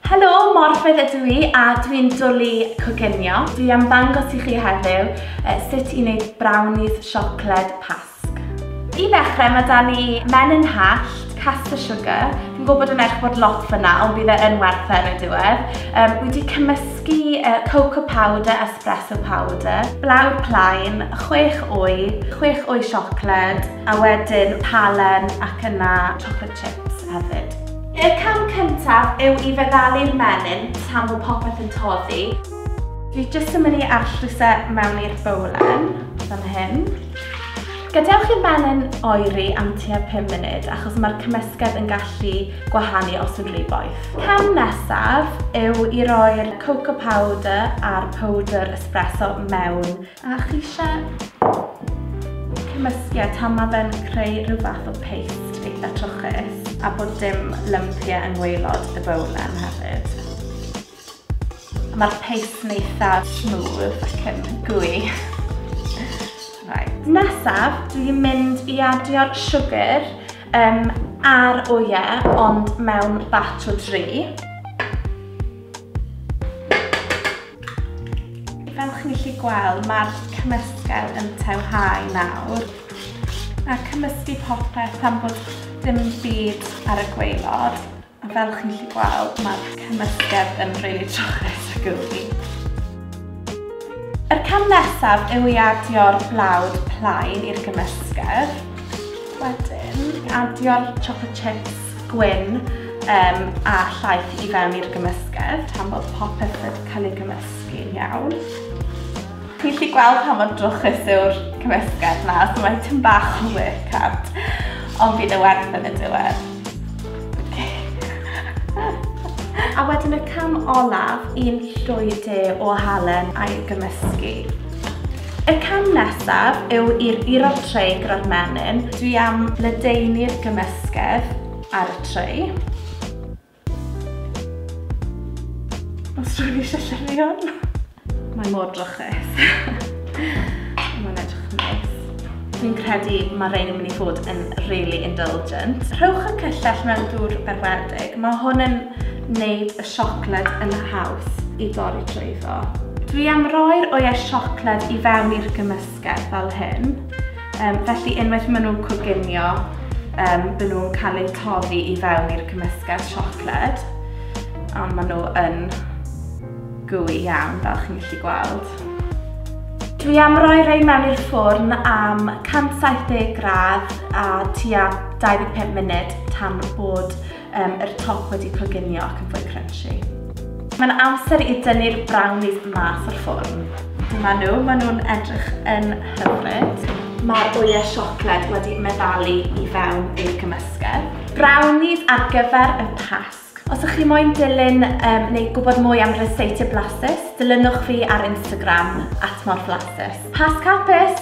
Helo, Morfydd ydw i a dwi'n dwlu coginio. Dwi am ddangos i chi heddiw sut i wneud brownies siocled Pasg. I ddechrau mae 'da ni menyn hallt, caster sugar. Fi'n gwybod yn edrych bod lot fyna, ond bydd e yn werth e yn y diwedd. Wedi cymysgu cocoa powder, espresso powder, blawd plaen, 6 wy, 6 wy siocled, a wedyn halen ac yna chocolate chips hefyd. Y cam cyntaf yw i feddalu'r menyn tan bod popeth yn toddi. Dwi jyst yn mynd i arllwys e mewn i'r bowlen, fan hyn. Gadewch i'r menyn oeri am tua 5 munud, achos mae'r cymysgedd yn gallu gwahanu os yw'n rhy boeth. Cam nesaf yw i roi'r cocoa powder a'r powder espresso mewn. A chi eisiau cymysgu tan mae fe'n creu rhyw fath o paste eitha trwchus, a bod dim lympiau yng ngwaelod y bowlen hefyd. Mae'r paste yn eitha smooth ac yn gooey. Right. Nesaf, dwi'n mynd i adio'r siwgr a'r wyau, ond mewn batch o 3. Fel chi'n gallu gweld, mae'r cymysgedd yn tewhau nawr. A cymysgu popeth tan bod dim byd ar y gwaelod. A fel chi'n gallu gweld, mae'r cymysgedd yn rili trwchus a gooey. Yr cam nesaf yw i adio'r blawd plaen i'r gymysgedd. Wedyn, adio'r chocolate chips gwyn a llaeth i fewn i'r gymysgedd, tan bod popeth wedi cael ei gymysgu'n iawn. Chi'n gallu gweld pa mor drwchus yw'r cymysgedd na, so mae'n tipyn bach o workout, ond bydd y werth yn y diwedd. A wedyn y cam olaf, 1 llwy de o halen a'i gymysgu. Y cam nesaf yw i'r uro'r tray gyda'r menyn. Dwi am ledaenu'r gymysgedd ar y tray. Os rwy'n eisiau llenwi hwn. Mae mor drwchus. Mae'n edrych yn neis. Fi'n credu mae rhain yn mynd i fod yn really indulgent. Rhowch y cyllell mewn dŵr berwedig. Mae hwn yn wneud y siocled yn haws i dorri trwyddo. Dwi am roi'r wyau siocled i fewn i'r gymysgedd fel hyn. Felly unwaith maen nhw'n coginio, bydden nhw'n cael eu toddi i fewn i'r cymysgedd siocled. A maen nhw yn gooey iawn, fel chi'n gallu gweld. Dwi am roi rei mewn i'r ffwrn am 170 gradd a tua 25 munud tan bod yr top wedi coginio ac yn fwy crunchy. Mae'n amser i dynnu'r brownies mas o'r ffwrn. Dyma nhw, maen nhw'n edrych yn hyfryd. Mae'r wyau siocled wedi meddalu i fewn i'r cymysgedd. Brownies ar gyfer y Pasg. Os ydych chi moyn dilyn neu gwybod mwy am ryseitiau blasus, dilynwch fi ar Instagram @morflasus. Pasg hapus!